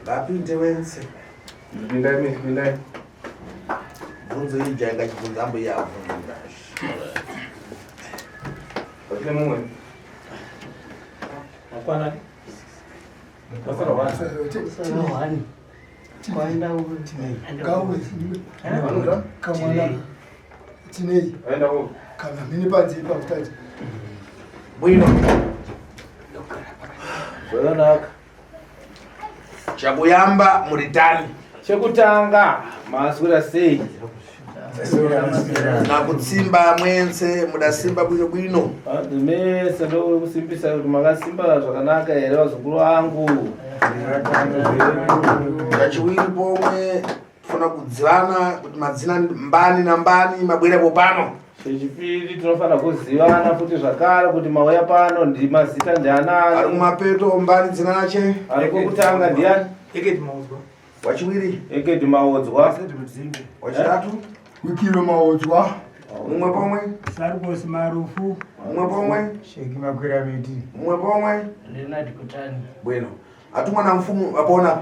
Vapinde wense. Pindai misi, pindai. Bvunzo iyi jainga chibvunza ambo iye abvunza. Pachine mumwe. Makwana. Pasara wani. Sara Kwaenda Gawe kamwana tinei Aenda ko. kana mini panze pakutadza Bwino. Zvakanaka. Chakuyamba muritani. Chekutanga maswera sei? Nakutsimba mwense mudasimba bwino bwino. Vanhu mese ndokusimbisa kuti makasimba zvakanaka here vazukuru vangu. Chachiwiri pomwe tofana kudzivana kuti madzina mbani nambani mabwera pano. Chechipiri tinofanira kuzivana futi zvakare kuti mauya pano ndi mazita Ari ndianani. kumapeto mbani dzina rache. Ari kwekutanga ndiani? Ekedi Maodzwa. Wachiwiri, Ekedi Maodzwa. wachitatu, wikiro maodzwa mumwe pomwe, Sarkosi Marufu. mumwe pomwe, Sheki Makwira Miti. mumwe pomwe. Leonard Kutani. Bwino. Atumwa na mfumu apona.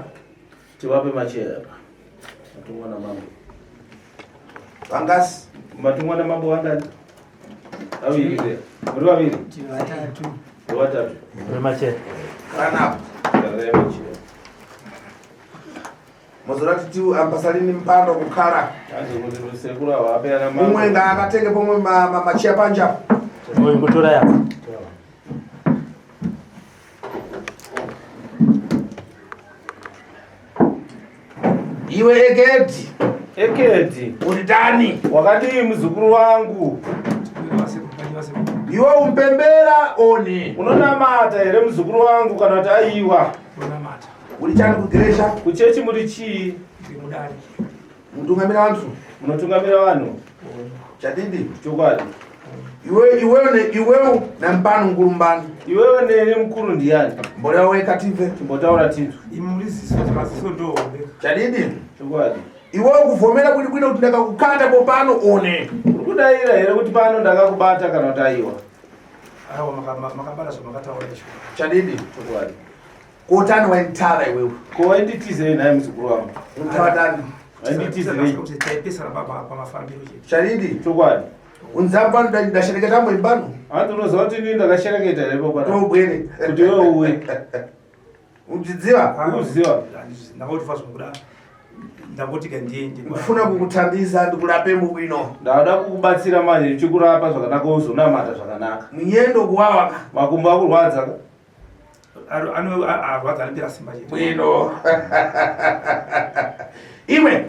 Tivape machera apa. Matumwa namambo. Vangasi. Matumwa namambo vangani? Vaviri there. Muri vaviri? Vatatu. Muri vatatu. Machera. Ranapo. Garai machera. Muzorati tiu ambasalini mpando kukhala. Anzi kuti sekuru ava ape ana mambo. Mumwe ngaakatenge pomwe machiya panja. Oyo kutora yako. Iwe Ekedi, Ekedi. uritani. Wakadii muzukuru wangu? Iwe umpembera oni. Unonamata here muzukuru wangu kana kuti aiwa? Unamata. Uri chani kugeresha Kuchechi muri chii? Ndiri mudare. mutungamira vantu. Munotungamira vanhu? Chadidi. Chokwadi. Iwe iwewe ne iwewe na mpano ngulumbani. Iwewe neni mukuru ndiani? Mbolewa weka tive. Timbotaura tintu. Imi muri ziso maziso ndohombe. Chadidi. Chokwadi. Iwe ukuvhomera kuti bwino kuti ndakakukanda popano one. Uri kudaira here kuti pano ndakakubata kana kuti aiwa? Aiwa makabata zvamakataura izvo. Chadidi. Chokwadi. Kotani wainditava iwewe. Ko wainditizei nhai muzukuru wangu? Unotava tani. Wainditizei? Kuti taipesana baba pamafambiro chete. Chadidi. Chokwadi. Unzamba ndashereketa mbo imbano. Hanzi unoziva kuti inini ndakashereketa here popana? Tobwere. Kuti iwewe uwe. Uchidziva? Ukuziva? Ndangoti zvokuda ndangoti kandiende. Ndifuna kukuthandiza ndikulape mbwino. Ndada kukubatsira manje ndichikurapa zvakanaka uzonamata zvakanaka. Miyendo kuwawa ka. Makumbo akurwadza ka? Ano arwadza anopera simba chete. Bwino. Iwe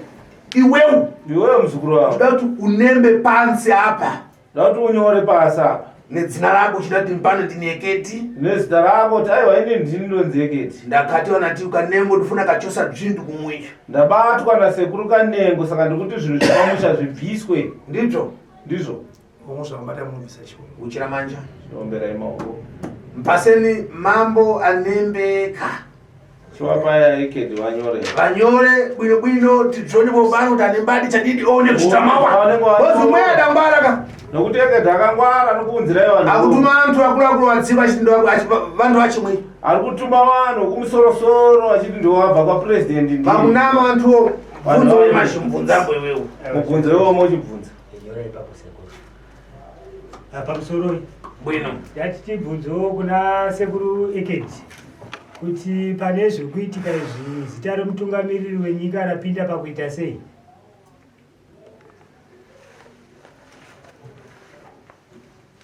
iwewe Iwewe muzukuru wangu. ndoda kuti unembe pansi apa Ndoda kuti unyore pasi apa. nedzina rako uchida kuti mpano ndini Ekedi. Nezita rako kuti aiwa inini ndini ndonzi Ekedi. Ndakatiwa nati ukanengo ndifuna kachosa dzvindu kumwiya. Ndabatwa nasekuru Kanengo saka ndikuti zvinhu zvepamusha zvibviswe. Ndizvo Ndizvo. Vamwe zvamabata munobvisa chiuno. uchira manja. Zvinomberai maoko. Mpaseni mambo anembeka. Chiwapaya Ekedi vanyore. Vanyore bwino bwino tidzone popano kuti anembadi chadidi one kuchitamawa. Vanenge vanyora. Bozi mweya dangwara ka. Nokuti Ekedi akangwara anokuunzirai vanhu. Akutuma antu akuluakulu adziva vantu vachimwe. Ari kutuma vanhu kumusorosoro achiti ndowabva kwapurezidendi ndiye. Vakunama vantuwo. Vanhu Bvunzo ava- mashimubvunzambo iwewe. Mubvunzo iwowo mochibvunza. Nyora ipapo sekuru. Pamusoro Bwino. yati tibvunzewo kuna sekuru Ekedi kuti pane zviri kuitika izvi zita remutungamiriri wenyika rapinda pakuita sei?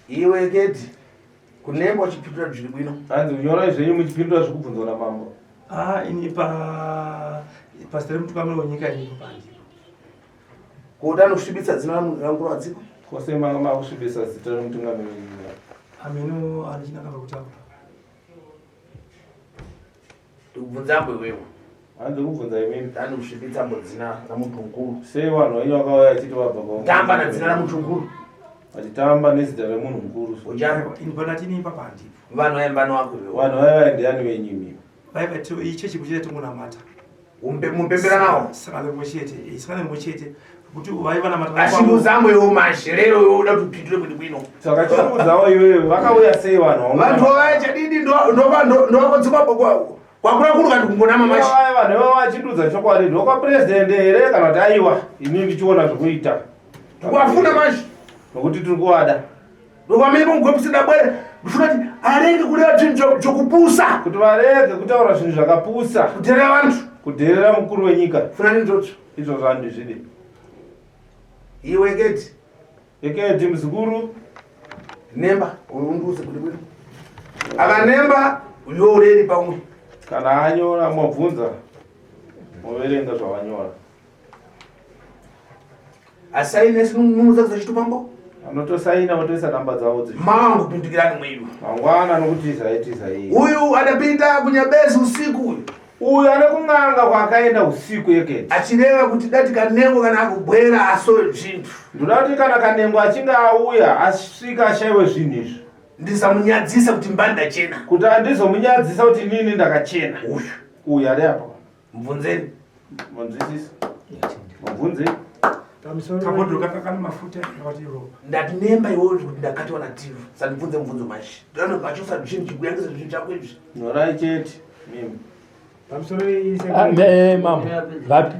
Iwe Ekedi kunemba uchipindura zviri bwino. Hanzi nyorai zvenyu muchipindura zviri kubvunzwa namambo. Ah ini pa pazita remutungamiri wenyika ini pandipo. Kuda nosvibisa dzina rangu rwadziko. Kose manga makusvibisa zita remutungamiri wenyika. Ameno andichinaka pakutaura. Ndikubvunzambo iwewe. Hanzi kubvunza imimi. Dani kusvibisa mbo dzina ramuntu mukuru. Sei vanhu venyu vakauya achiti vabva kwa Tamba na dzina ramuntu mukuru. Vachitamba nezita remunhu mukuru. so. Uchani Ini panatini ipapa handipo. vanhu vaembano wako iwewe. Vanhu vaiva ndiani venyu imimi? Vaiva ichechi kuchete tingonamata. Mupembera nawo. Sangano rimwe chete. Sangano rimwe chete. Kuti vaiva namata. Achibvunzambo iwewe masherero iwewe uda kuti upindure bwino bwino. Saka chikuudzawo iwewe vakauya sei vanhu Vantu vaya chadidi ndovakodzikwa. Kwakurakuru kati kungonama machi. Vaya vanhu ivavo vachindudza chokwadi ndokwapurezidendi here kana kuti aiwa ini ndichiona zvekuita. Wafuna machi. Nokuti tiri kuvada. Ndokwamene pamugwepusida bwere ndifuna kuti arege kureva zvinhu zvokupusa. Kuti varege kutaura zvinhu zvakapusa. Kudherera vantu. Kudherera mukuru wenyika. Funa nindozvo. Izvozvo handizvidi. Iwe Keti. Ekedi muzukuru. Nemba undiudze kuti bwino. Akanemba uyo ureri pamwe. Kana anyora mobvunza. Moverenga zvavanyora. Asaine sinunudza kuchitupambo. Anotosaina votoisa namba dzavo dzi. Mangu pindukirani mwiru. Mangwana nokutiza itiza iye. Uyu adapinda kunyabezi usiku uyu. Uyu ane kun'anga kwaakaenda usiku yeketi. Achireva kuti dati kanengo kana akubwera asowe zvinhu. Ndoda kuti kana kanengo achinge auya asvika ashaiwe zvinhu izvi. Ndisamunyadzisa kuti mbani ndachena. Kuti andizomunyadzisa kuti inini ndakachena. Uyu. Uyu ari apa. Mubvunzeni. Munzwisisa. Mubvunzei. Kabhodhoro kaka kane mafuta akati ropa. Ndati nemba iwewe kuti ndakatiwa native. Sandibvunze mubvunzo mashi. Ndano machosa zvinhu chikuyangisa zvinhu chako izvi. Nyorai chete. Mimi. Pamusoro mambo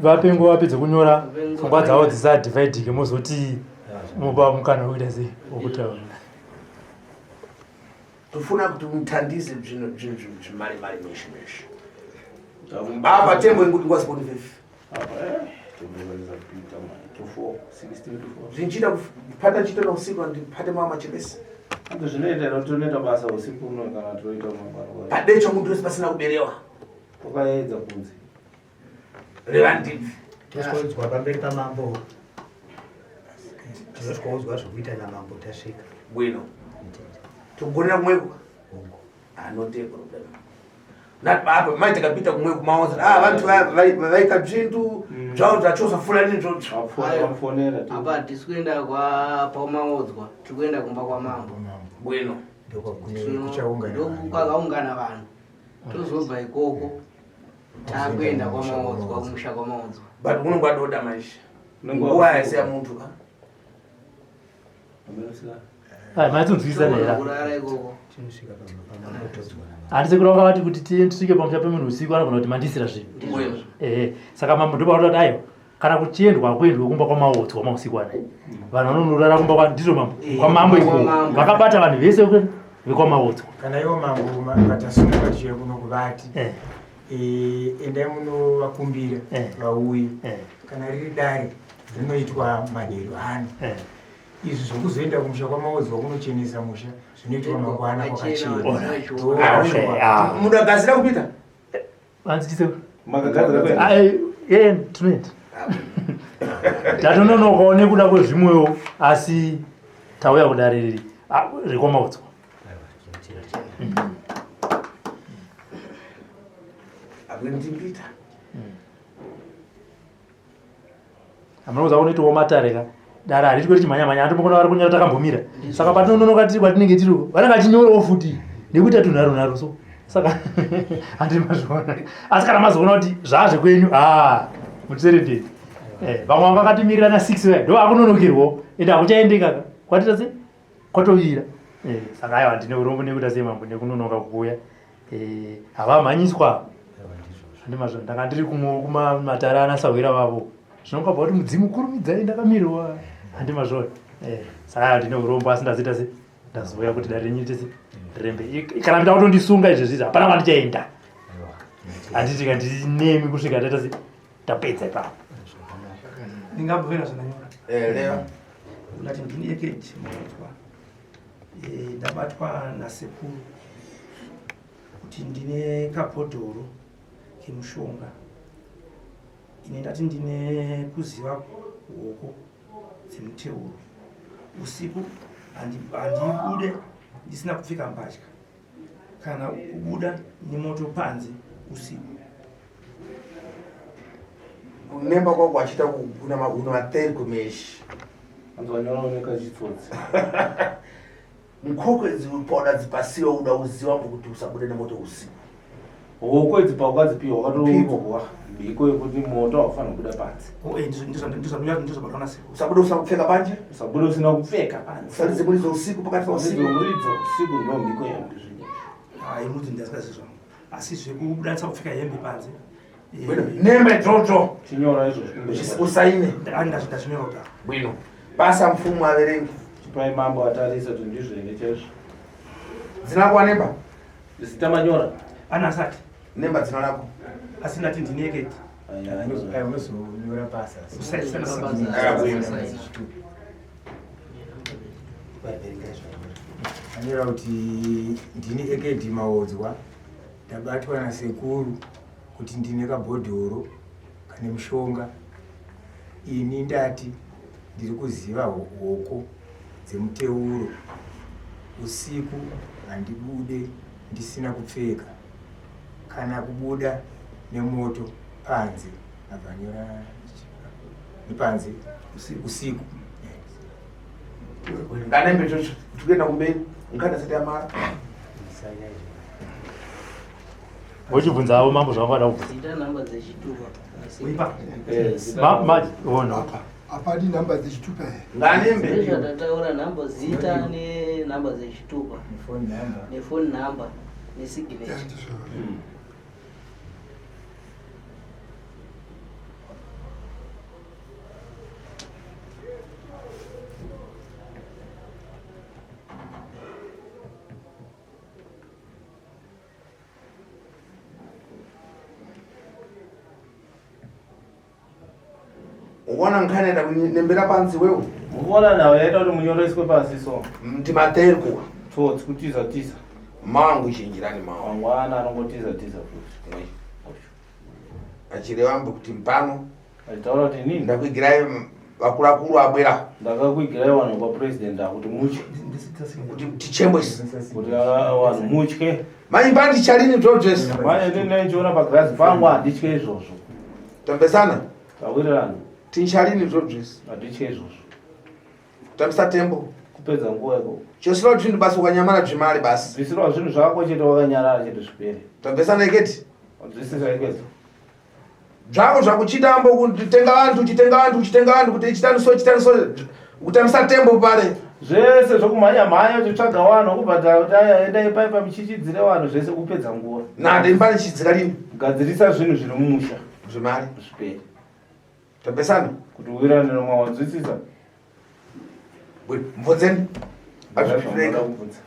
vapengo vapedze kunyora pfungwa dzavo dzisadivhaidhike mozoti mopa mukana wekuita sei wokutaura. Tofuna kuti muthandize zvinhu zvimari mari meshe meshe. Apa tembo ingwasiponi fefe. Apa tembo ingwasiponi 24 16 24. Zvinchida kupata chito na usiku andipate mama machebesi. Antu zvinoita ino tonoita basa usiku uno kana toita mangwana. Padecho muntu wese pasina kuberewa. Kwakaedza kunze. Reva ndibvi. Tosvikodzwa pamberi pamambo. Tinosvikoudzwa zvokuita namambo tasvika. Bwino. Togonera kumweko. Anote problem. Nati apa mai takapita kumweko maoza. Ah vantu vaika zvintu zvavo zvachosa fulani izvozvo. Vafonera. Apa tisi kuenda kwa pamaodzwa, tiri kuenda kumba kwamambo. Bwino. Ndokwakaungana vanhu. Tozobva ikoko takuenda kwamaodzwa, kumusha kwamaodzwa. But unonga wadoda manje. Nguva yasiya muntu ka. Maitsonzwisisa here? Kurara ikoko. Handisi kureva vati kuti tisvike pamusha pemunhu usiku anogona kuti mandisira zvinhu. Ehe, saka mambo ndopakuti kuti aiwa kana kuchiendwa kuendwe kumba kwamaodzwa mausiku anaya. Vanhu vanonorara kumba kwa ndizvo mambo. Kwamambo ikoko. Vakabata vanhu vese vekwamaodzwa. Kana ivo mambo vatasunga tichiuya kuno kuvati. Endai munovakumbira vauye. Kana riri dare rinoitwa manheru ano. Izvi zvokuzoenda kumusha kwamaodzwa kunochenesa musha zvinoitwa mangwana kwakachena. Mudagadzira kupita? Vanzitise. Makagadzira kuenda? Tinoenda. Tatononokawo nekuda kwezvimwewo asi tauya kudare rekwamaodzwa. Akundimbita. Hamuna kuza kunoitawo matare ka. Dare hariti kweti chimhanya mhanya antomboona vari kunyora takambomira. Saka patinononoka tiri kwatinenge tiri uko vanenge vachinyorawo futi nekuita tunharo nharo so. Saka handi mazviona. Asi kana mazoona kuti zvaazvekwenyu mutiserendei. Vamwe vanga vakatimirira na 6 vaya ndo vakunonokerwawo ende hakuchaendeka ka. Kwatita sei? Kwatovira. Saka aiwa ndine urombo nekuita sei mambo nekunonoka kuuya. Havamhanyiswa. Handi mazviona ndanga ndiri kumatare ana sahwira vavo. Zvinongabva kuti mudzimu kurumidzai ndakamirwa. Handi mazviona. Saka ndine urombo asi ndazoita sei? Ndazouya kuti dare renyu tese rirembe. Kana mida kutondisunga izvezvi hapana kwandichaenda. Handiti ka ndinemi kusvika taita sei? Tapedza ipapo. Ndingabvira zvandanyora. Leva. Ndati ndini Ekedi Maodzwa. Ndabatwa nasekuru kuti ndine kabhodhoro kemushonga. Ini ndati ndine kuziva hoko dzemuteuro. Usiku handibude ndisina kupfeka mbatya kana kubuda nemoto panze usiku. Kunemba kwako achiita kuguna maguno materi kumeshi. Anzi wanyora chitsotsi. Mukoko idzi upoda dzipasiwa uda uziwa kuti usabude nemoto usiku. Hoko idzi paukadzipiwa wakatopiwa mhiko yekuti moto haufaniri kubuda panze. Ndizvo nasekuru. Usabude usina kupfeka panje? Usabude usina kupfeka panze. Usaridze muridzo usiku pakati pausiku. Usaridze muridzo usiku ndo mhiko yangu zvinhu. Hayi muridzo ndasikazi zvangu. Asi zvekubudanisa kupfeka hembe panze. Nembe dzodzo. Chinyora izvozvo. Usaine. Ndazvinyora kudaro. Bwino. Basa mfumu averenge. Chipai mambo atarisa kuti ndizvo here chaizvo. Dzina lako anemba? Zita manyora. Ana asati. Nemba dzina lako. Asi ndati ndini eketi. Unozonyora pasi asi. Anyora kuti ndini ekedi maodzwa ndabatwa nasekuru kuti ndine kabhodhoro kane mushonga ini ndati ndiri kuziva hoko dzemuteuro usiku handibude ndisina kupfeka kana kubuda nemoto panze abva anyora nepanze usiku Nganembe chocho tikuenda kumberi ngada sati amara. Vochibvunza avo mambo zvavangada kubvunza. Zita namba dzechitupa. Uipa. Ma ma oh no. Hapadi namba dzechitupa here? Nganembe. Ndozvatataura namba zita nenamba dzechitupa. Nefoni number. Nefoni number nesignature. Ndizvo. Uona nkhani nembera pansi wewe. Mukuona nawo yaita kuti munyoreswe pasi so. Ndimaterko. Tsotsi kutiza tiza. Mangu chinjirani mawo. Mangwana anongotiza tiza futi. Achireva mbe kuti mpano. Achitaura kuti inini ndakuigirai vakurakuru abwera. Ndakakuigirai vanhu kwa president akuti mutye. Kuti tichembwe. Kuti vanhu mutye. Mai mbandi chalini zvozvese. Manje ndini ndichiona pagirazi pangu handitye izvozvo. Tambesana. Tawirirana. Tinchalini zvozvese. Handitye izvozvo. Kutambisa tembo. Kupedza nguva ikoko. Chosira zvinhu basi ukanyamara zvimari basi. Bvisirwa zvinhu zvako chete wakanyarara chete zvipere. Tambesana iketi. Bvisira iketi. Zvako zvakuchitambo kutenga vantu uchitenga vantu uchitenga vantu kuti chitani so chitani so kutambisa tembo pale. Zvese zvekumhanya mhanya uchitsvaga vanhu kubhadhara kuti aya endai pai pa muchichidzire vanhu zvese kupedza nguva. Nade imba chidzika lini? Gadzirisa zvinhu zviri mumusha. Zvimari. Zvipere. Tambesana. Kuti uwirane nomwe wanzwisisa. Mubvunzeni. Azvipfeka.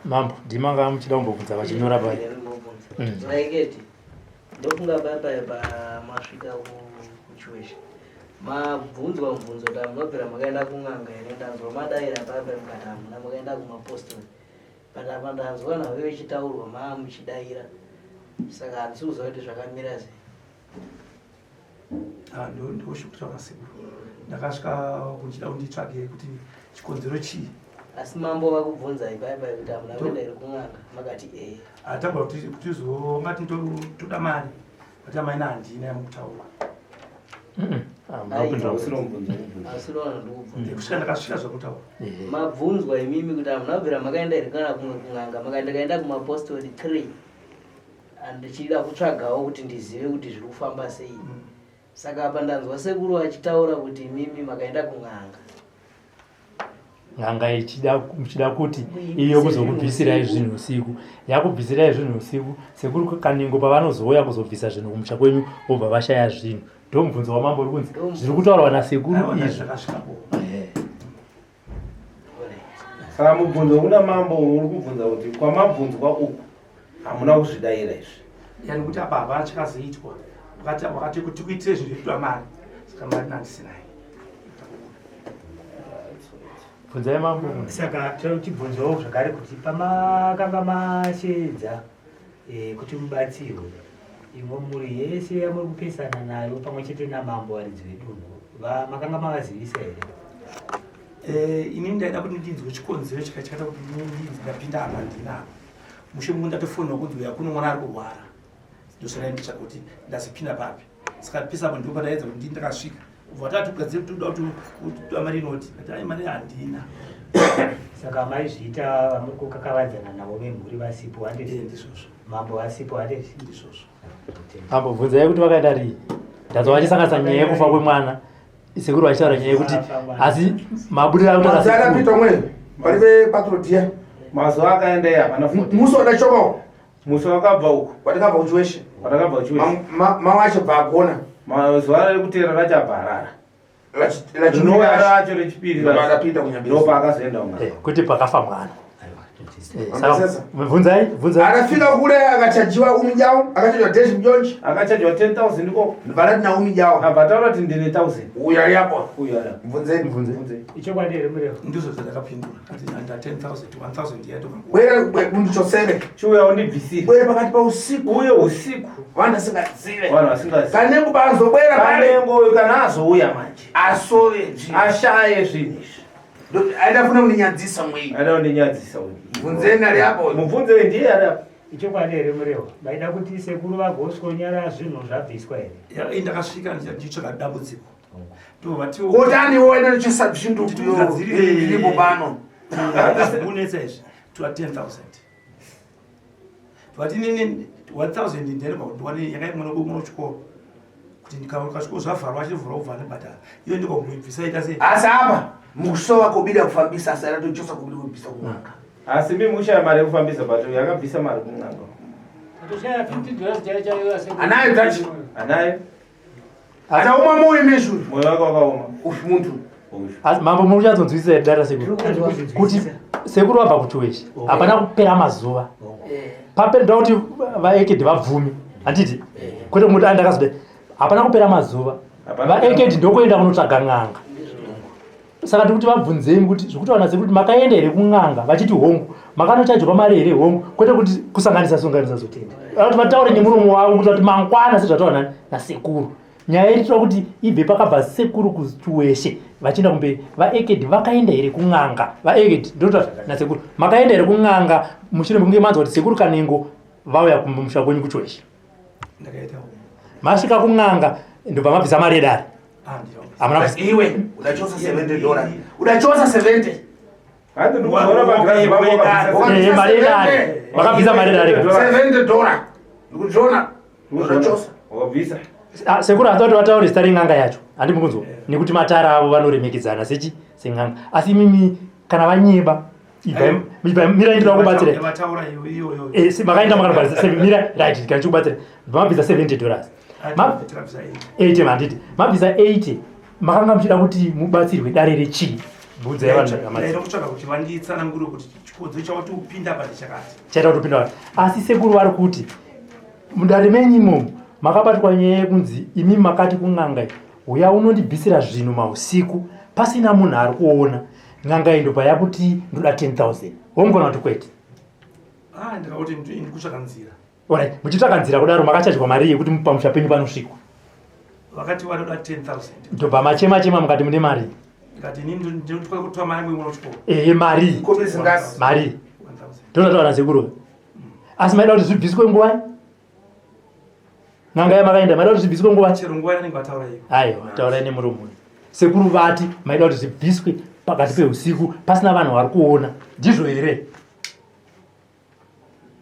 Mambo, ndima nga muchida kumbobvunza vachinyora pai. Raiketi. Ndofunga paya paya pamasvika kuchiweshe. Mabvunzwa mubvunzo kuti munobvira makaenda kun'anga here ndanzwa madaira paya paya mukati hamuna makaenda kumapostori. But apa ndanzwa nhau ichitaurwa maa muchidaira. Saka handisi kuziva kuti zvakamira sei. Ah, ndoshukuta sekuru. Ndakasvika kuchida kunditsvage kuti chikonzero chii. Asi mambo vakubvunzai paya paya kuti hamuna kuenda here kun'anga makati ee. Atagwa kuti tizongati toda mari. But amai handina yamukutaura. Kusvika ndakasvika zvakutaura. Mabvunzwa imimi kuti hamuna kubvira makaenda here kana kumwe kun'anga makati ndakaenda kumapostori 3 andichida kutsvagawo kuti ndizive kuti zviri kufamba sei. Saka apa ndanzwa sekuru achitaura kuti imimi makaenda kun'anga. N'anga ichida kuti iyo kuzokubvisirai zvinhu usiku. Yakubvisirai zvinhu usiku, sekuru Kaningo pavanozouya kuzobvisa zvinhu kumusha kwenyu vobva vashaya zvinhu. Ndomubvunzo wamambo uri kunzi zviri kutaurwa nasekuru izvi. Saka mubvunzo una mambo uri kubvunza kuti kwamabvunzwa uku hamuna kuzvidaira izvi. Yani kuti apa hapana chakazoitwa. Wakati kuti tikuitire zvinhu zvekuitwa mari. Saka mari nandisinayo. Bvunzai mambo. Saka tinochibvunzawo zvakare kuti pamakanga masheedza kuti mubatsirwe imwe mhuri yese yamuri kupesana nayo pamwe chete namambo varidzi vedunhu makanga mavazivisa here? Inini ndaida kuti ndinzwe chikonzero chakaita kuti ndinzi ndapinda apa ndina apa. Mushe mungu ndatofonwa kunzi uya kuno mwana ari kurwara. Ndosaka nditsvaka kuti ndazopinda papi. Saka pesa apo ndipo pandaedza kuti ndini ndakasvika. Ubva tati kugadzira kuti toda kuti mari inoti. Ndati ai mari handina. Saka maizviita vamuri kukakavadzana navo vemhuri vasipo handiti? Ndizvozvo. Mambo vasipo handiti? Ndizvozvo. Mambo bvunzai kuti vakaita rii. Ndanzwa vachisanganisa nyaya yekufa kwemwana. Sekuru vachitaura nyaya yekuti asi mabudiro akuita Mazuva akapita umwe palibe patrodia. Mazuva akaenda iye hapana futi. Musi wadachokawo. Musi wakabva uko. Watakabva kuchiweshe. Watakabva kuchiweshe. Mawacho bva agona. Mazuva rekuteera racho abva arara. Rinouya racho rechipiri rakapinda kunyambezi. Ndopaakazoenda kun'anga. Eh, kwete pakafa mwana. Eh, bvunzai, bvunzai. Akafika kule akachajiwa umijawo, akachajwa dash mjonji. Akachajwa 10000 ndiko. Ndibva na umijawo. Abva taura kuti ndine 1000. Uyo ari apo. Uyo ari apo. Mubvunzei. Mubvunzei. Ichokwadi here murefu? Ndizvo zvandakapindura. Ati nda 10000 1000 yaitoka. Bwera mundichosere. Chiuya undibvisire. Bwera pakati pausiku. Uye usiku. Vanhu vasingazive. Vanhu vasingazive. Kanengo paazobwera pale. Kanengo uyu kana azouya manje. Asove zvinhu. Ashaye zvinhu izvi. Aida funa kundinyadzisa mwei. Aida kundinyadzisa uyu. Mubvunzeni ari apo. Mubvunzeni ndiye ari apo. Ichokwadi here Murewa? Maida kuti sekuru vagoswonyara zvinhu zvabviswa here? Ya, ini ndakasvika ndichitsvaga dambudziko. Ndovatiwo. Kotani woenda nochisa zvinhu Tigadzirire. zviripo pano. Kunetsa izvi. Tora 10000. Vati nini 1000 ndiyani ndiwane yanga mwana mwana chikoro. Kuti ndikasvika zvavharwa achivhura kubva anobhadhara. Iyo ndikokuibvisa ita sei? Asi apa mukusova kobida kufambisa asi aratochosa kubida kubvisa kun'anga. Asi mimi mushaya mari yekufambisa but yakabvisa mari kun'anga. Atoshaya 50 dollars chaiyo chaiyo asi. Anayo tachi. Anayo. Ataoma moyo mezvuri. Moyo wake wakaoma. Uyu muntu. Asi mambo muchatsonzwisisa here dara sekuru kuti sekuru vabva kuchiweshe hapana kupera mazuva papera ndoda kuti vaekedi vabvume handiti kwete kumuti andakazodai hapana kupera mazuva vaekedi ndokuenda kunotsvaga n'anga saka ndikuti vabvunzei kuti zvekuti vana sekuru kuti makaenda here kun'anga vachiti hongu makanochajwa mari here hongu kwete kuti kusanganisa songanisa zotenda kuti vataure nemuromo wavo kuti vati mangwana sezvataura nasekuru nyaya iri toda kuti ibve pakabva sekuru kuchiweshe vachienda kumberi vaekedi vakaenda here kun'anga vaekedi ndotoa nasekuru makaenda here kun'anga mushure mekunge manzwa kuti sekuru kanengo vauya kumusha kwenyu kuchiweshe masvika kun'anga ndobva mabvisa mari yedare hamuna iwe udachosa 70 dollars udachosa 70 Handi ndikuzoona pagirazi pako wakabvisa Eh, mari yedare makabvisa mari yedare 70 dollars ndikuzoona udachosa wakabvisa Ah, sekuru handiti kuti vataure zita ren'anga yacho handi mukunzwa nekuti matara avo vanoremekedzana sechi sen'anga asi imimi kana vanyeba ibvai mira ndinoda kubatsira Vataura iyoyo. Eh, makaenda makanobharisa mira right kana chikubatsira mabvisa 70 dollars Tikabvisa 80 manditi mabvisa 80 makanga muchida kuti mubatsirwe dare rechii bvunzai vanhu Ndaida kutsvaga kuti vanditsanangure kuti chikodzo chawati upinda apa ndechakati. chaita kuti upinda vanhu asi sekuru vari kuti mudare menyu imomo makabatwa nyaya yekunzi imi makati kun'anga iyi uya unondibvisira zvinhu mausiku pasina munhu ari kuona n'anga iyi ndobva yakuti ndoda 10000 womugona kuti kwete Ah, ndikakuti ndikutsvaga nzira. Alright, muchitsvaga nzira kudaro makachajwa mari yekuti pamusha penyu panosvikwa Vakati vanoda 10000. ndobva machema chema mukati mune mari Ndikati inini ndinotoda kutora mari yangu yemwana wechikoro. ehe mari mari 1000. ndozvataura nasekuru asi maida kuti zvibviswe nguvai n'anga yamakaenda maida kuti zvibviswe nguvai Chero nguva yanenge vataura iyo. aiwa taurai nemuromo uyu sekuru vati maida kuti zvibviswe pakati peusiku pasina vanhu vari kuona ndizvo here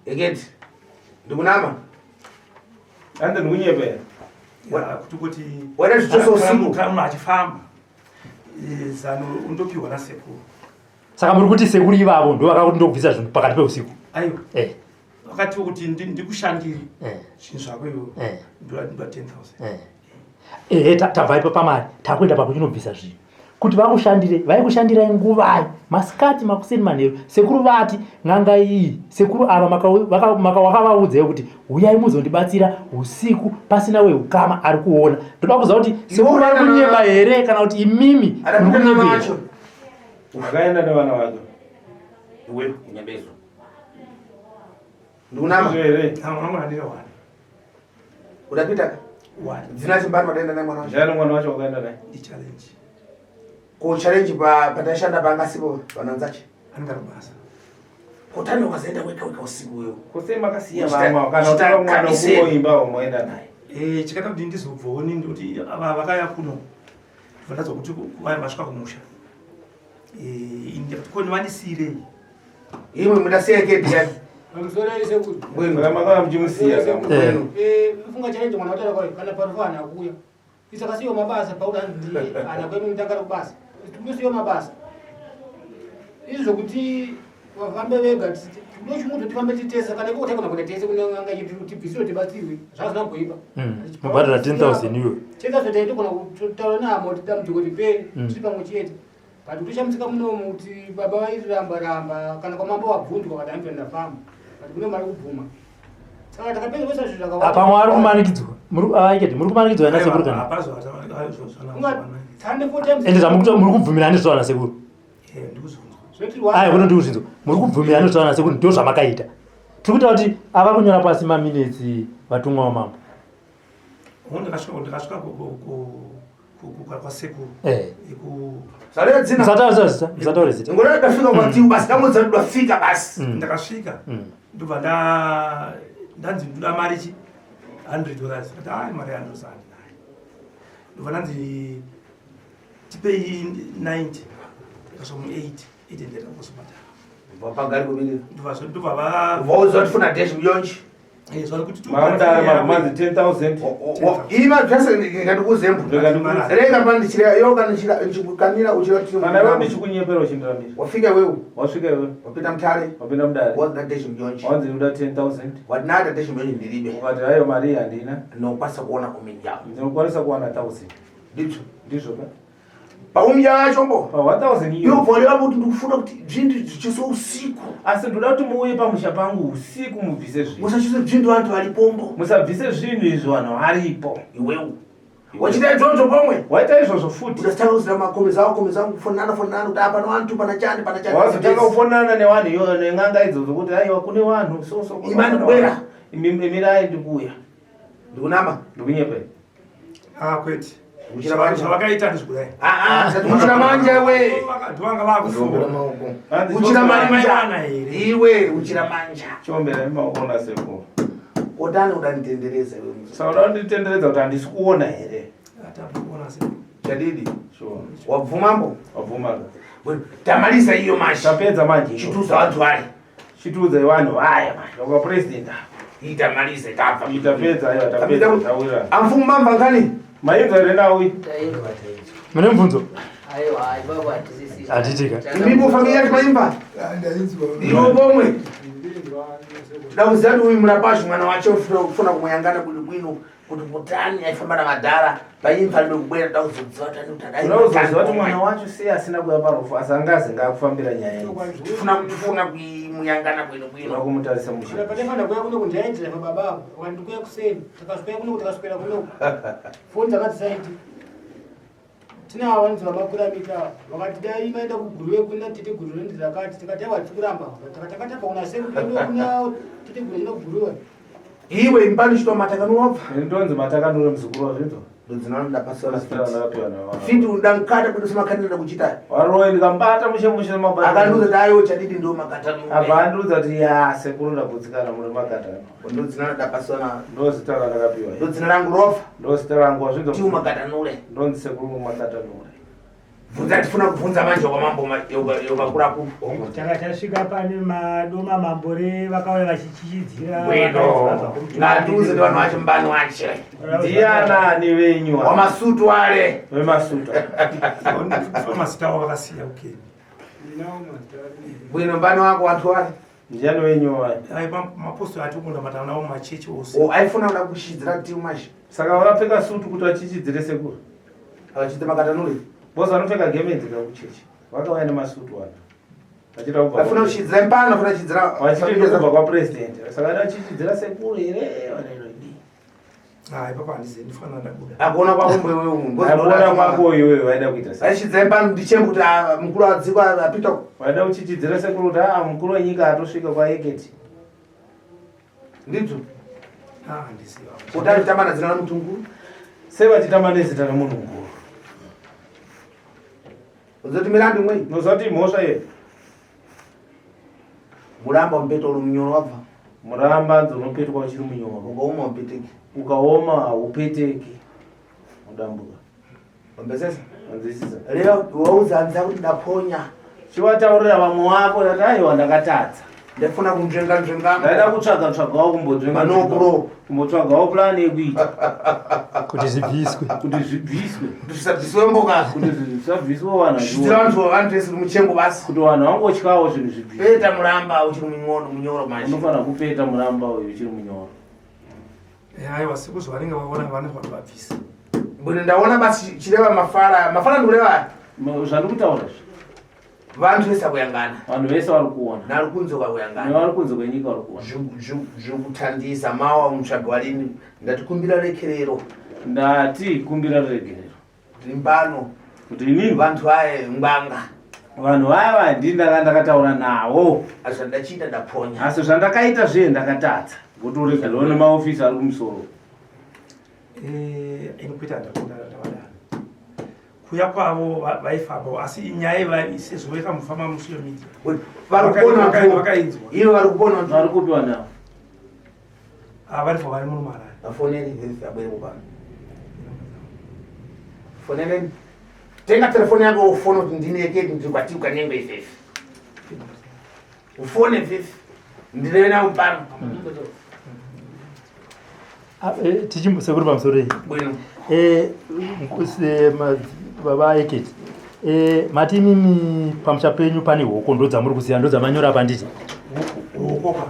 ekedi ndikunama handi ndikunyepera Ya, kuti kuti Wena zvichosa usiku. kana munhu achifamba eh, zano undopiwa nasekuru. saka muri kuti sekuru ivavo ndo vakakuti ndokubvisa zvinhu pakati peusiku Aiwa. Eh. Vakatiwo kuti ndikushandire Eh. zvinhu zvako iwewe. Eh. Ndoda 10000. Eh. Ehe tabva ipa pamari takuenda pakuchinobvisa zvinhu kuti vakushandire vaikushandirai nguvai masikati makuseni manheru sekuru vati n'anga iyi sekuru ava wakavaudzai kuti huyai muzondibatsira usiku pasina weukama ari kuona ndoda kuziva kuti sekuru vari kunyeba here kana kuti imimi muri kunyebera akaenda nevana vake iwe kunyabezo ndikunama here Ah, mwana wangu andine one. udapita ka One. dzina chimbani wadaenda naye mwana wacho ndiani mwana wacho wakaenda naye Ndi challenge. ko challenge pataishanda paangasipo vananzache Anenge ari kubasa. kotani ukazoenda weka weka usiku uyo kusei makasiya Uchita- vamwe kana uchita utora mwana kabiseni. wokungoimba wamoenda naye Eh, chakaita kuti ndizobvawo nini ndikuti ava vakauya kuno ndobva ndazwa kuti vaya vasvika kumusha. Eh, ini ndikati ko ndivandisiyirei. imwe mundasiya ekedi yani Pamusoro sekuru. saka makava muchimusiya Eh. Eh, funga challenge mwana wataura kwayo kana parufu ana kuuya. Isakasiyo mabasa pauri hanzi ndiye ana kwenu mutangara kubasa. Tungosiyo mabasa. Izvi zvokuti Vafambe vega ndochimwe tifambe titese kana iko taigona kuenda tese kune n'anga yedu tibvisire tibatsirwe zvazvina kuipa. Mobhadhara 10000 iwe. 10000 taitogona kutaura nehama kuti dambudziko ripere tiri pamwe chete. But kutoshamisika munomu kuti baba vairamba ramba kana kwamambo wabvunzwa vakati handitori ndafamba. But kune mari kubvuma. Saka takapedza kuisa zvinhu zvakawanda. Apa mwari kumanikidzwa. Muri aikete muri kumanikidzwa ana sekuru kana. Ende zvamukuta muri kubvumira ani zvaana sekuru. Ayi kuno ndikuzvinzwa. Muri kubvumira ani zvaana sekuru ndo zvamakaita. Tiri kutaura kuti ava kunyora pasi maminutes vatumwa wamambo. Ndakasvika kwasekuru eh. Musataure zita. Ngona ndafika kwatiu basi ndamudza ndafika basi. Ndakasvika ndobva ndanzi ndoda mari chi 100 dollars. Ndati hayi mari yandosa handinayo. Ndobva ndanzi tipei 90 ndikasvika mu 8 8 ndaita kuzobhadhara. Vapagari kumirira. Ndobva va Vauza kuti funa dash muyonji. Mamudare magumanzi 10000. Ima zvese ngandikuze mbu. Rega pandichira yo kana ndichikanira uchira kuti Kana iwe ndichikunyepera uchindirambira. Wafika iwewe. Wasvika iwe. Wapinda mutare. Wapinda mudare. Wazina dash muyonji. Wanzi uda 10000. Wadinada dash muyonji ndiribe. Ukati hayo mari handina. Ndinokwanisa kuona umidya. Ndinokwanisa kuwana 1000. Ndizvo. Ndizvo ka? Paumya wacho mbo. Pa 1000 iyo. Iyo bvori kuti ndikufuna kuti zvinhu zvichiso usiku. Asi ndoda kuti muuye pamusha pangu usiku mubvise zvinhu. Musachise zvinhu vanhu varipombo. Musabvise zvinhu izvi vanhu varipo. Iwewe. Wachiita izvozvo pomwe. Waita izvozvo futi. Ukasitanga kuzira makomezi ako komezi angu kufonana fonana kuti apa vantu pana chani pana chani. Wazotanga kufonana nevanhu iyo nen'anga idzodzo kuti aiwa kune vanhu so so. Imani kubwera. Imirai ndikuuya. Ndikunama. Ndikunyepa. Ah kwete. Uchira manje. Zvavakaita ndizvo Ah ah, sati uchira manje we. Ndovanga vakufunga. Uchira manja. Maiwana here? Iwe uchira manja. Chombera maoko na sekuru. Odani udanitendereza iwe musa. Saka uda kunditenderedza kuti handisi kuona here? Atakuona se. Chadidi. Sure. Wabvumambo? Wabvuma. Tamalisa iyo manje. Tapedza manje. Chituza vantu vari. Chituza vanhu vaya manje. Kwa president. Itamalize tabva. Itapedza ayo tapedza tawira. Amfumu mamba ngani? Mainzwa here nawe? Tainzwa tainzwa. Mune mubvunzo? Aiwa ipapo hatisisi. Hatitika. Imipo familia yacho maimba? Ndainzwa. Iwo pomwe. Toda kuziva kuti uyu murapazvo mwana wacho ufuna kumuyangana bwino bwino kuti kutani aifamba namadhara paimba ribe kubwera toda kuzoziva kuti ani kuti adai. Unozoziva kuti mwana wacho sei asina kuya parufu asi angazi ngaakufambira nyaya idzi. Tifuna tifuna kumuyangana bwino Unoda bwino. kumutarisa mushe. Patafana kuya kuno kundiaitira baba avo. Wakati ndikuya kuseni, takaswera kuno takaswera kuno. Foni dzakatisaiti. Tina vanzi vamakuramika vakati dai maenda kuguruve kuna tete guruve ndizakati tikati aiwa tiri kuramba takati tabva kuna sekuru kuna tete guruve ina kuguruve. Iwe impani chitwa matakanwa wabva. Ndonzi matakanure muzukuru wazvinzwa. Ndodzinoda pasora Zita randakapiwa navanhu. Fiti udankata kuti semakatira kuchita. Varoi ndikambata mushe mushe mabata. Akandiudza kuti ayo chadidi ndo makatano. Abva andiudza kuti ya sekuru ndagutsikana muri makatano. Ndodzinoda pasora. Ndo zita randakapiwa. Ndodzina rangu rofa. Ndo zita rangu wazvinzwa. Tiu makatanure. Ndonzi sekuru makatanure. Bvunza tifuna kubvunza manje kwamambo yokakura ku. Taka tasvika pane madoma mambore vakauya vachichichidzira. Bwino. Ngatiuze kuti vanhu vacho mbani wache. Ndianani venyu ava? Wamasutu ale. Vemasutu. Masita avo vakasiya ukeni. Bwino mbani wako wanthu wale. Ndiani wenyu vaya? Ai mapostori ati kunamata nawo machechi ose. O aifuna kuda kushidzira tiu manje. Saka vakapfeka sutu kuti vachichidzire sekuru. Akachita makatanure. Boss vanopfeka gemenzi kakuchechi. Vakauya nemasutu vanhu. Vachida kubva. Afuna kushidzira mpano afuna kushidzira. Vachida kubva kwa president. Saka vada vachichidzira sekuru here vanoidii. Ah ipapo handizivi ndifanira ndabuda. Akuona kwako mwewe umu. Akuona kwako iwewe vaida kuita sei? Achichidzira mpano ndichembu kuti ah, mukuru adzikwa apita. Vaida kuchichidzira sekuru kuti ah mukuru wenyika atosvika kwaEketi. Ndizvo. Ah handizivi. Kuti achitamba nadzina ramutu mukuru. Sei vachitamba nezita remunhu mukuru? Uzoti mirandu imwe. Unoziva kuti imhosva iyo? Muramba mupeta uri munyoro wabva. Muramba nzonopetwa uchiri munyoro. Ukaoma upeteki. Ukaoma haupeteki. Udambuka. Wambesesa? Wanzwisisa? Leo wauza anza kuti ndaponya. Chiwataurira vamwe wako ndati aiwa ndakatadza. Ndafuna kunzvenga nzvenga. Ndaida kutsvaga tsvagawo kumbonzvenga. Manokuro. Kumbotsvagawo plan yekuita. Kuti zvibviswe. Kuti zvibviswe. Kuti zvisabviswe mboka. Kuti zvisabviswe vanhu. Zvichitira vanhu vanhu vese muchengo basi. Kuti vanhu vangotyawo zvinhu zvibviswe. Peta muramba uchiri munyoro munyoro manje. Unofanira kupeta muramba uyu uchiri munyoro. Eh, aiwa siku zvavanenge vaona vanenge vatovabvisa. Mbune ndaona basi chireva mafara. Mafara ndikureva. Zvandikutaura izvi. Vanhu vese kuyangana. Vanhu vese vari kuona. Nari kunze kwakuyangana. Nevari kunze kwenyika vari kuona. Zvekutandisa mawa mutsvago walini ndati kumbira rekerero. Ndati kumbira regerero. Rimbano. Kuti inini vantu vaye ngwanga. Vanhu vaya vaya ndini ndanga ndakataura navo. Asi zvandachiita ndaponya. Asi zvandakaita zviye ndakatadza. Votoregerwa nemaofisi ari kumusoro. Eh, ini kuita ndakadaro. Kuya kwavo vaifamba asi nyaya iva sezvo vaifamba musocial media. Vari kupona vakainzwa. Ivo vari kupona vari kupiwa navo. Ah, vari vari muno muHarare. Vafoneri vese abwere kupano. Foneleni. Tenga telefoni yako ufone kuti ndine yeketi ndiri kwati ukanyengo ifefe. Ufone ifefe. Ndine nawo pano. Ah, eh, tichimbosekuru pamusoro iyi Bwino. Eh, baba Eketi eh, mati imimi pamusha penyu pane hoko ndo dzamuri kuziva ndo dzamanyora apa nditi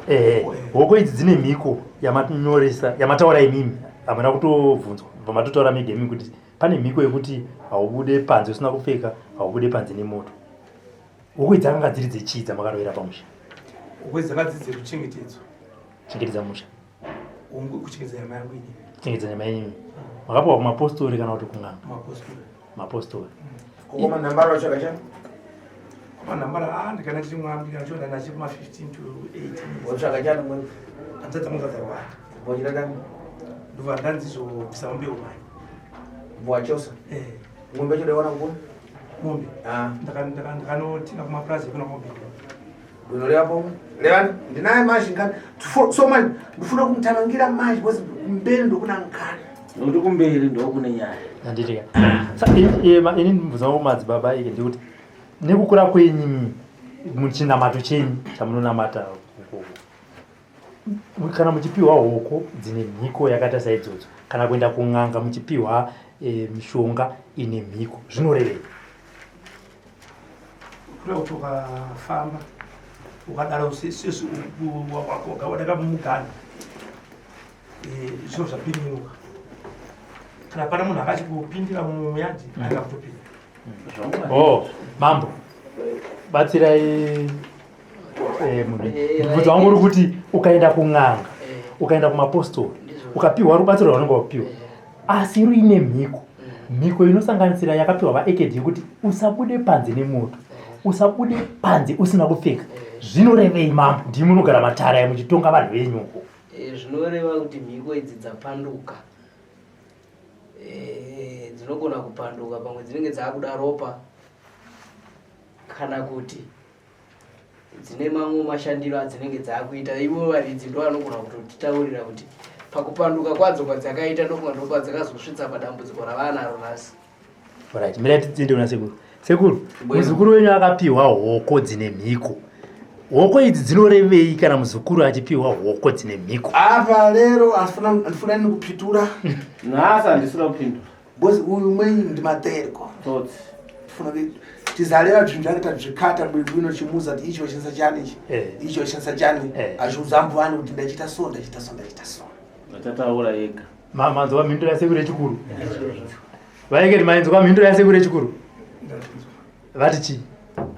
eh, hoko idzi dzine mhiko yamanyoresa yamataura imimi hamuna kutobvunzwa bva matotaura mega imimi kuti pane mhiko yekuti haubude panze usina kupfeka haubude panze nemoto hoko idzi dzakanga dziri dzechii dzamakarovera pamusha hoko idzi dzanga dziri dzekuchengetedzwa chengetedza musha kuchengetedza nyama yangu inini kuchengetedza nyama yenyu makapiwa kumapostori kana kuti kun'anga mapostori mapostori Koma nambara watsvaka chani? Koma nambara ah ndikana chiri mwambi kana chonda ndachi kuma 15 to 18. Watsvaka chani mwe? Anzadza mukadzi wake. Wachira dani? Ndova ndanzi zobvisa mombe umai. Wachosa? Eh. Ngombe yacho daiwana kupona? Mombe. Ah. Ndaka ndaka ndakanotenga kumapurazi kuna mombe. Unoreva pomwe? Levani, ndinaye manje nkani. So manje ndifuna kumutanangira manje because kumberi ndokuna nkani. Nokuti kumberi ndokune nyaya. Handiti ka. Sa ini ndibvunza wangu madzibaba ike ndikuti nekukura kwenyu muchinamato chenyu chamunonamata kana muchipiwa hoko dzine mhiko yakaita saidzodzo kana kuenda kun'anga muchipiwa e, mishonga ine mhiko zvinorevei? Kuri kuti ukafamba ukadaro sesu wakaoneka mumugano eh, zviro zvapindinuka kana pana munhu akachikupindira muyadhi mm. anga kutopinda oh mambo batsirai eh, munhu eh, mubvunzo wangu uri kuti ukaenda kun'anga ukaenda kumapostori ukapiwa rubatsiro rwaunenge wapiwa asi ruine mhiko mhiko inosanganisira yakapiwa vaekedi yekuti usabude panze nemoto usabude panze usina kupfeka zvinorevei mambo ndimi munogara matara aya muchitonga vanhu venyu uko eh, zvinoreva kuti mhiko idzi dzapanduka eh, dzinogona kupanduka pamwe dzinenge dzaakuda ropa kana kuti dzine mamwe mashandiro adzinenge dzaakuita ivo varidzi ndo vanogona kutotitaurira kuti pakupanduka kwadzo kwadzakaita ndofunga ndopadzakazosvitsa padambudziko ravanaro nhasi right mira tiende kuna sekuru sekuru muzukuru wenyu akapiwa hoko dzine mhiko hoko idzi dzinorevei kana muzukuru achipiwa hoko dzine mhiko apa lero andifuna nini kupitura nhasi handisina kupindura Because uyu mwenyu ndi materko. Tsotsi. Tifuna kuti tizalera zvinhu zvake tazvikata bwino chimuza kuti ichi washandisa chani ichi. Eh. Ichi washandisa chani. Eh. Achiudza ambuwani kuti ndachita so ndachita so ndachita so. Vachataura ega. Manzwa mhinduro yasekuru yechikuru. Vaeketi mainzwa mhinduro yasekuru yechikuru. Vati chii?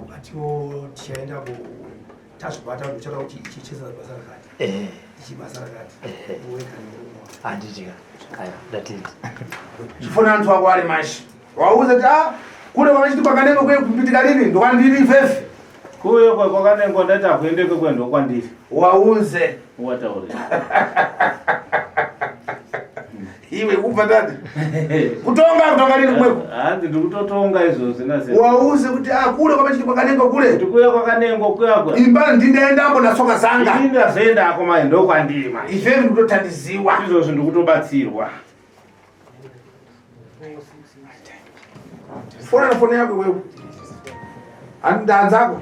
Vatiwo tichaenda ku tazvibata kuti uchada kuti ichi chesa basa rakati. Eh. Ichi basa rakati. Eh. Weka nemurume wako. Handiti ka. Aya, ndatiti. Chifuna anthu ako ali mashi. Wauza kuti ah kule kwamachiti kwakanengo kuye kumbitika lini ndokwandiri ifefe. Kuye kwakanengwa ndati akuendeke kuye ndokwandiri. Wauze. Wataure. Iwe kubva ndati. Kutonga kutonga lini kumweko. Hanzi ndikutotonga izvozvi nase. Wauze kuti ah kule kwamachiti kwakanengo kule. Kuti kuye kwakanengwa kuya kuya. Imba ndindaendambo natsoka zanga. Ini ndazoendako manje ndokwandiri manje. Ifefe ndikutotandiziwa. Izvozvi ndikutobatsirwa. Fona na foni yako iwewe. Andanzako.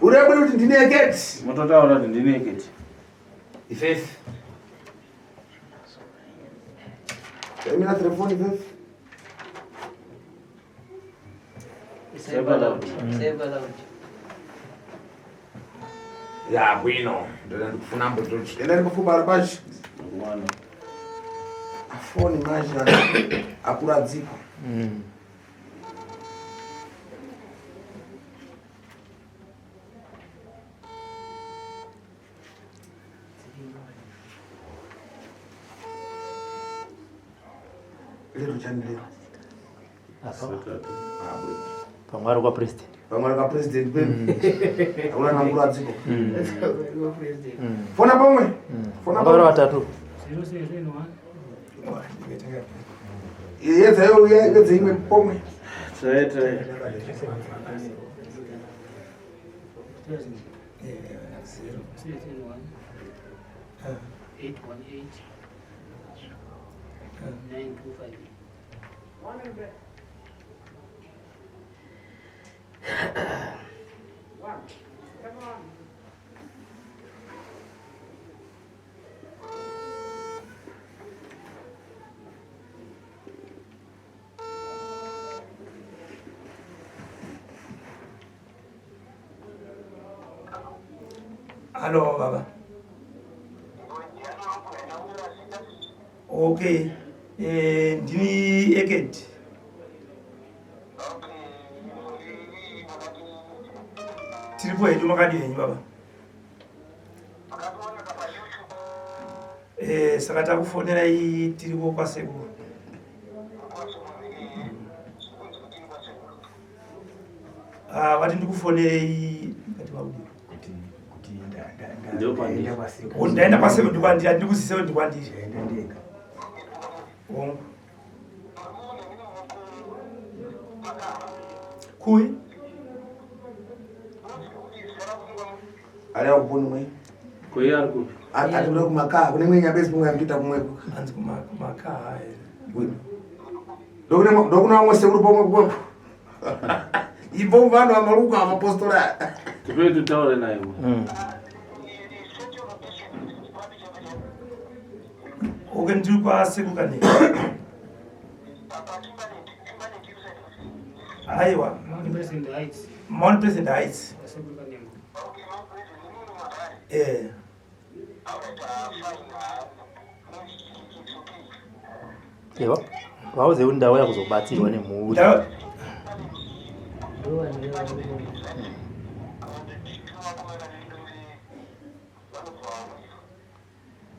Ureva kuti ndine eketi. Mototaura kuti ndine eketi. Ifefe. Taimira telefoni ifefe. Save loud. Save loud. Ya bwino. Ndoda ndikufuna mbotochi. Enda ndikufuba ari pachi. Afoni manje akuradzikwa. Lero chani lero. Pamwe ari kwapresident. Pamwe ari kwapresident kwenu. Hakuna namuradziko. Fona pamwe. Fona pamwe. Vatatu. 071 Yedza yo yedza imwe pomwe. Try try. 071 818 925. Halo baba. Okay. Eh, ndini Ekedi. Tiripo hedu makadi henyu baba. Eh, saka takufonerai tiripo kwasekuru. Ah, vati ndikufonerei ngati vabude. Kuti ndaenda kwasekuru. Ndaenda kwasekuru ndikwandiri, handikuzisewo ndikwandiri. Ndaenda ndega. Hongu. Kui? Ari akuponi mwe. Kui ari kupi? Ari kuda kumakaa, kune mwe nyabezi mwe amkuita kumweko. Anzi kumakaa. Ndokune ndokune vamwe sekuru pomwe kumweko. Ivo vanhu vamaruka amapostora. Tipei tutaure naye. Okay, ndiri kwasekuru kane. Aiwa. Mount Pleasant Heights. Mount Pleasant Heights. Kwasekuru Kanengo. Eh. Ewa, vauze kuti ndauya kuzobatsirwa nemhuri.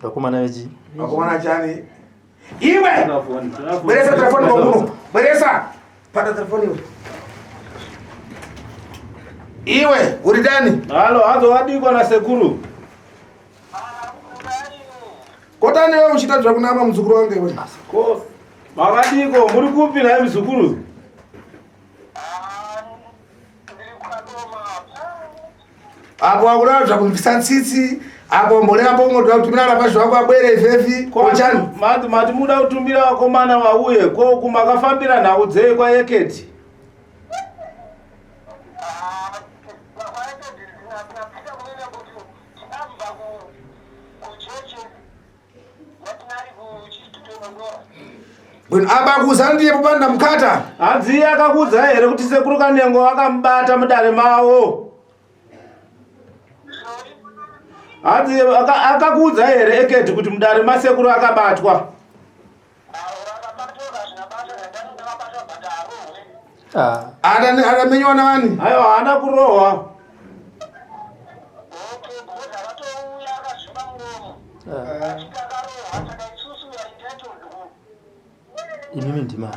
Vakomana vechi. Vakomana chani. Iwe! Bweresa telefoni kwakuno. Bweresa. Pata telefoni iwe. Iwe, uri tani? Halo, hazo wadikwa na sekuru. Kotani wewe uchita zvakunama muzukuru wangu iwe. Ko makadiko muri kupi naye muzukuru? Apo akuna zvakumvisa tsitsi, apo mbolera pomwe toda kutumira rapa zvako abwere ifefi. Kochani? Mati mati muda kutumira vakomana vauye ko kumakafambira nhau dzei kwaEketi. Bwino abakuza ndiye popanda mukata. Hanzi iye akakuudza here kuti sekuru Kanengo akamubata mudare mavo? Hanzi akakuudza here Ekedi kuti mudare masekuru akabatwa? Atamenyiwa navani? Aiwa haana kurohwa. Imimi ndimani?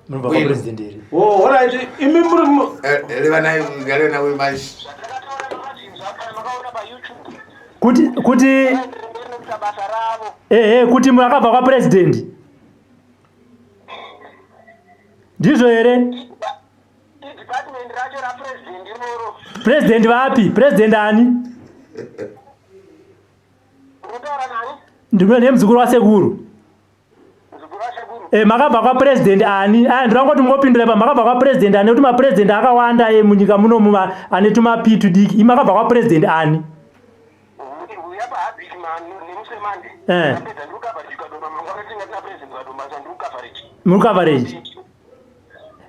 Munobva kwapresident here? Oh, alright. Imi muri Reva naye, gare nawe manje. Kuti kuti eh kuti makabva kwapresident. Ndizvo here? President vapi? President ani? Ndimwe nemuzukuru wasekuru. E, makabva kwapresident ani? Aya ndinoda kuti mungopindura pa makabva kwapresident ani nekuti mapresident akawanda e, munyika muno ane tumapi tudiki. Imi makabva kwapresident ani? Eh. Muri coverage.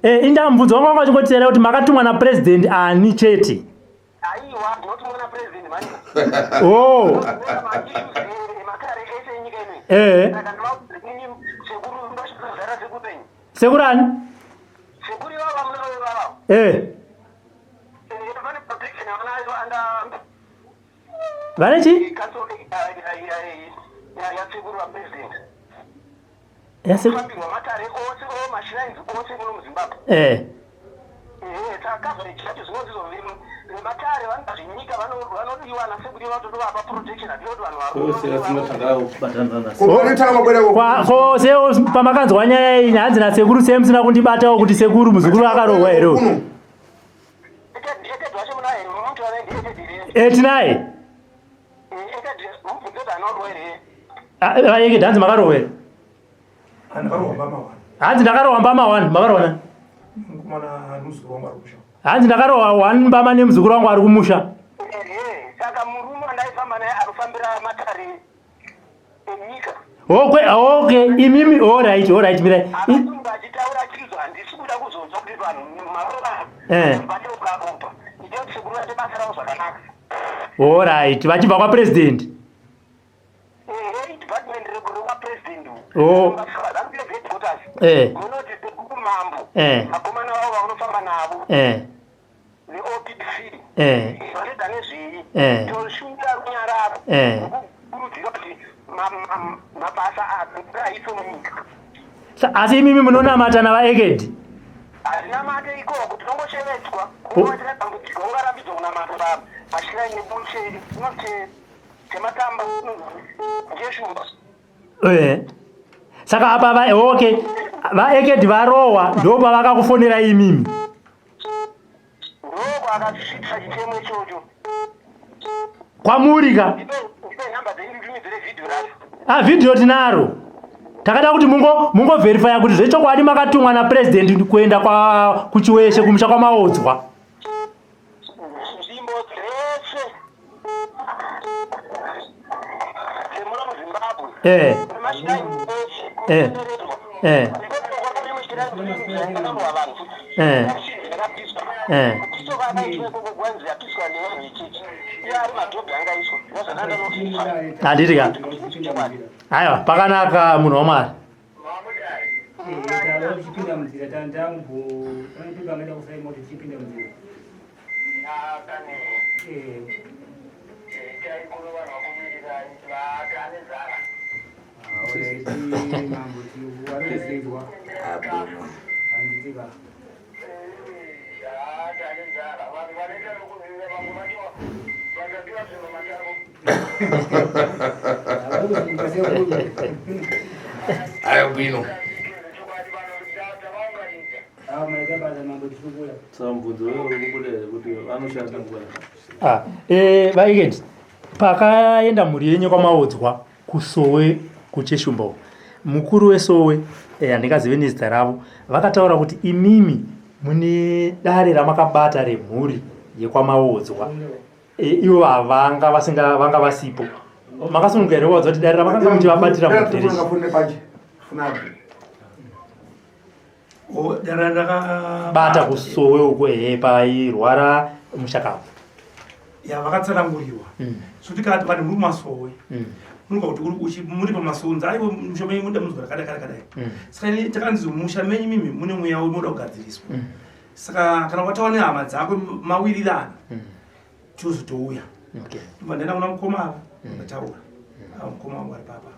Eh, inda mubvunzo wangu wanga uchingotera kuti makatumwa napresident ani chete? Aiwa, ndinotumwa na president mani. Oh. Eh. Sekuru ani? Sekuru ivava munorovava. Eh. Vane chi? Yafambirwa matare ose o mashrines ose muno muZimbabwe. Eh. Eh, saka coverage yacho zvinonzi izvo vematare vanoda zvenyika vanodiwa nasekuru vatotovapa protection hatiyo kuti vanhu ko se pamakanzwa nyaya iyi hanzi nasekuru sei musina kundibatawo kuti sekuru muzukuru akarohwa here uyu Eh, tinaye Vaeke dhanzi makarohwa here? Hanzi ndakarohwa mbama one, makarohwa nani? Hanzi ndakarohwa one mbama nemuzukuru wangu ari kumusha. Saka murume wandaifamba naye anofambira matare enyika. Okay, okay, imimi all right, all right, mirai. Akatunga achitaura achizwa handisi kuda kuzonzwa kuti vanhu marova. Eh. Vane ukaropa. Ite kuti sekuru vaite basa ravo zvakanaka. All right, vachibva kwa president. Ehe, department rekwa president. Oh. Headquarters. Eh. Munoti sekuru mambo. Eh. Vakomana vavo vaunofamba navo. Eh. VeOPC. Eh. Vanoita nezvei? Eh. Toshumira runyararo. Eh. Nekukurudzira kuti mabasa aiswe munyika. Asi imimi munonamata navaEkedi? Hatinamate ikoko, tinongoshevedzwa. Unoitira dambudziko, ungarambidzwa kunamata pashiraini nebuche chematamba njeshumba. Eh. Saka apa va okay, vaEkedi varohwa ndopavakakufonera imimi. Ndokwakasvitsa chitemo ichocho. Kwamuri ka? Ndipe nhamba dzenyu nditumidzire vhidhiyo racho. Ah, vhidhiyo tinaro. Takada kuti mungo mungo verifya kuti zvechokwadi makatumwa na president kuenda kwa kuchiweshe kumusha kwaMaodzwa. Nzvimbo dzese dzemuno muZimbabwe. Eh. Nemashiraini ese Eh. kutenderedzwa. Eh. Eh. Eh. Handiti ka? Aiwa, pakanaka munhu waMwari. Ayo bwino. Ah, eh, vaiketi pakaenda mhuri yenyu kwamaodzwa kusowe kucheshumba uko mukuru wesowe eh, handingazive nezita ravo vakataura kuti imimi mune dare ramakabata remhuri yekwamaodzwa e, ivo havanga vasinga vanga vasipo makasununguka here kuvaudza kuti dare ramakanga muchivabatira mudherechi bata kusowe uko ehe pairwara mushakabvu ya vakatsananguriwa mm. zvekuti kana vanhu muri kumasowe mm. munoka kuti muri pamasowe nzi aiwa musha menyu munoda munzwa rakadai kadai kadai mm. saka ini takanzi musha menyu mimi mune mweya unoda kugadziriswa saka kana wataura nehama dzako mawirirana tozotouya ndobva ndaenda kuna mukoma ava ndataura ava mukoma wangu ari papa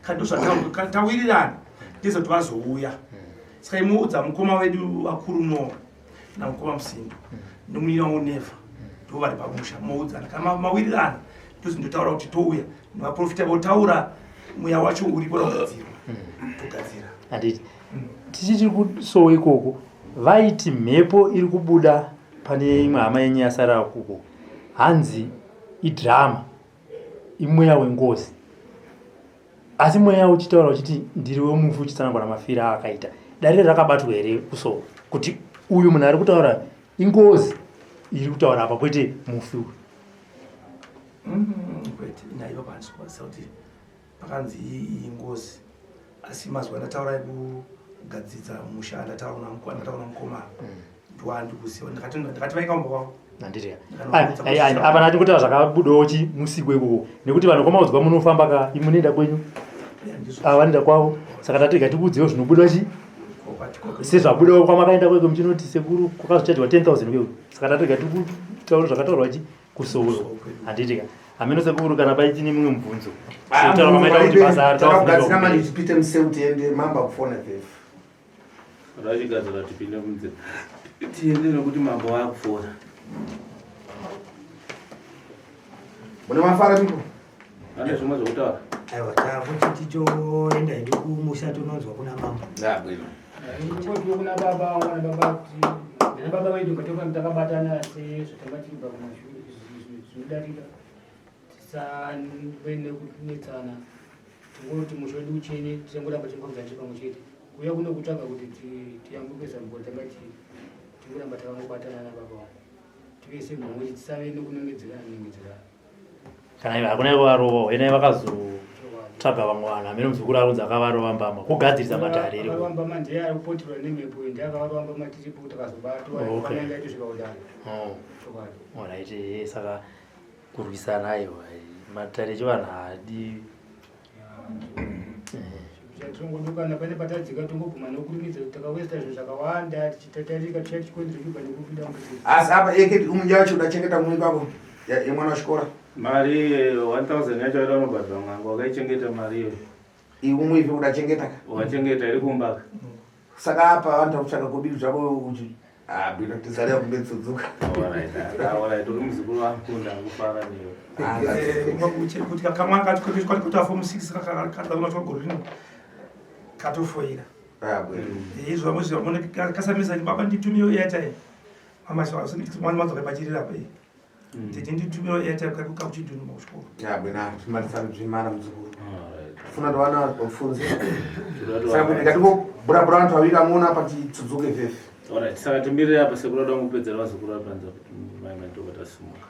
kana ndozvataura tawirirana ndizoti vazouya saka imuudza mukoma wedu vakuru noa namukoma musindo nomunyina wangu never ndo vari pamusha moudzana kana mawirirana ndozi ndotaura kuti touya nevaprofita votaura mweya wacho uripo rogadzirwa togadzira handiti tichiti kusowe ikoko vaiti mhepo iri kubuda pane imwe hama yenyu yasara kuko hanzi idrama imweya wengozi. Asi mweya uchitaura uchiti ndiri wemufi uchitsanangura mafiro aakaita. Dare rakabatwa here kusowe kuti uyu munhu ari kutaura ingozi iri kutaura apa kwete mufi uyu? Kwete, inaiva pandikwanisa kuti pakanzi iyi ngozi asi mazwi andataura ekugadzidza musha andataura andataura mukoma ndiwandikuziva ndikati ndikati vainga kumba kwavo handiti apa ndati kutaura zvakabudawo chi musikwe ikoko nekuti vanhu kwamaudzwa munofamba ka imunoenda kwenyu ava vanoenda kwavo saka tati rega tikuudzewo zvinobuda chi sezvabudawo kwamakaenda kweko muchinoti sekuru kwakazochajwa 10000 kweko saka tati rega tikutaura zvakataurwa chi kusowe handiti ka hameno sekuru kana paitine mumwe mubvunzo sekutaura kwamaita kuti basa takugadzira manje tipite museu tiende mambo akufona vefu Rachigadzira tipinde munzira tiende nekuti mambo wakufona. Mune mafara miko? Ane zvimwe zvekutaura? Aiwa takuti titoenda hedu kumusha tononzwa kuna mambo. Ndabwino. Ndingotiwo kuna baba wangu na baba kuti ndina baba vedu ngativa takabatana sezvatanga tichibva kumashure zvinodarika tisave nekunetsana tingoti musha wedu uchene tisangoramba tichingomza tiri pamwe chete kuuya kuno kutsvaga kuti tiyambuke zambuko tanga tingoramba takangobatana nababa wangu tive semhomwe tisave nekunongedzerana nongedzerana kana ivo hakuna ivo varovawo ena vakazotsvaga vamwe vanhu hameno muzukuru ari kunzi akavarova mbama kugadzirisa matare ere Akarova mbama ndiye ari kupotirwa nemhepo ndiye akavarova mbama tiripo takazobatwa Okay. panenge aitosvika kudaro Oh, chokwadi alright eh, saka kurwisana aiwa matare echivanhu haadi Tinongodokana pane patadzika tongobvuma nokurumidza takawesta zvinhu zvakawanda tichitatarika tichati chikonzero chibva nekupinda mukuti Asi apa eke umwe yacho udachengeta mumwe kwako yemwana wechikora. Mari 1000 yacho aida unobhadhara n'anga wakaichengeta mari iyoyo. Iwe umwe ife udachengeta ka. Wakachengeta iri kumba ka. Saka apa vanhu takutsvaka kobiri zvako kuti ah bwino tizarira kumbe tsudzuka. Alright, alright, uri muzukuru wangu ndakufara newe. Kuti kamwana kacho kekuti form 6 kakada gore rino katofoira. Ah bwino. Izvo vamwe zvamone kasamisa baba nditumire airtime. Mama mwana madzoka pachirira apa iyi. Tete nditumire airtime kakuchidhunuma kuchikoro. Ya bwino timarisana zvimara muzukuru. Alright. Funa ndawana wafunzi. Saka kuti ngatiko bura bura vantu vaviri amuona apa titsudzuke fefe. Alright, saka timirire apa sekuru ada kungopedzera vazukuru apa nza kuti mai mai tobva tasimuka.